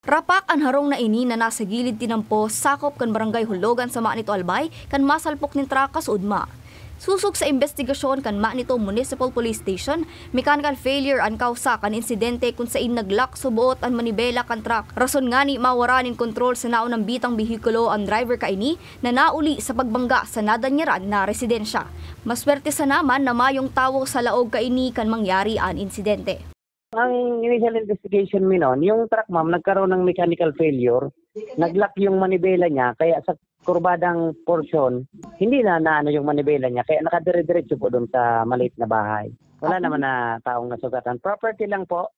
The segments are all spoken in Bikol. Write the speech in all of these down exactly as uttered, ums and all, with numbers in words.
Rapak an harong na ini na nasa gilid tinampo sakop kan Barangay Hologan sa Manito, Albay, kan masalpok nin truck kasuodma. Sosog sa imbestigasyon kan Manito Municipal Police Station, mechanical failure an kausa kan insidente kun sain nag-lock suboot an manibela kan truck. Rason ngani mawara nin kontrol sa naunang bitang behikulo an driver kaini na nauli sa pagbangga sa nadanyaran na residensya. Maswerte sana man na mayong tawo sa laog kaini kan mangyari an insidente. Ang initial investigation mi noon, yung truck, ma'am, nagkaroon ng mechanical failure. Nag-lock yung manibela niya, kaya sa kurbadang portion, hindi na naano yung manibela niya, kaya nakadire-diretso po doon sa maliit na bahay. Wala naman na taong nasugatan. Property lang po,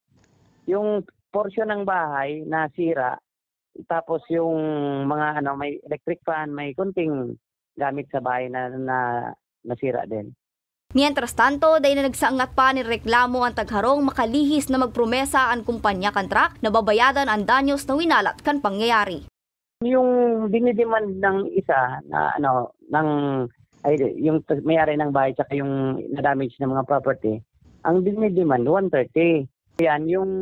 yung portion ng bahay nasira, tapos yung mga ano, may electric fan, may kunting gamit sa bahay na, na nasira din. Mientras tanto, dai na nagsangat pa nin reklamo an tagharong makalihis na magpromesa an kumpanya kan truck na babayadan an danyos na winalat kan pangyayari. Yung dinidemand ng isa na ano, ng ay, yung may-ari ng bahay tsaka yung na-damage ng mga property, ang dinidemand one thirty. Yan, yung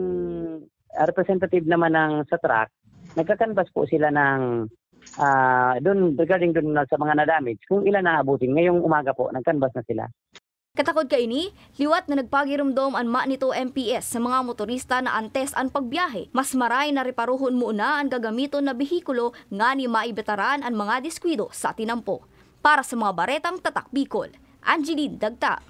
representative naman ng sa truck, nagka-canvass po sila ng ah, doon, regarding doon na sa mga na-damage, kung ilan na abutin. Ngayong umaga po, nag-canvass na sila. Katakod kaini, liwat na nagpagiromdom an Manito M P S sa mga motorista na antes an pagbiyahe, mas maray na reparohon muna an gagamiton na behikulo ngani maibetaran an mga diskwido sa tinampo. Para sa mga baretang Tatak Bicol, Angeline Dagta.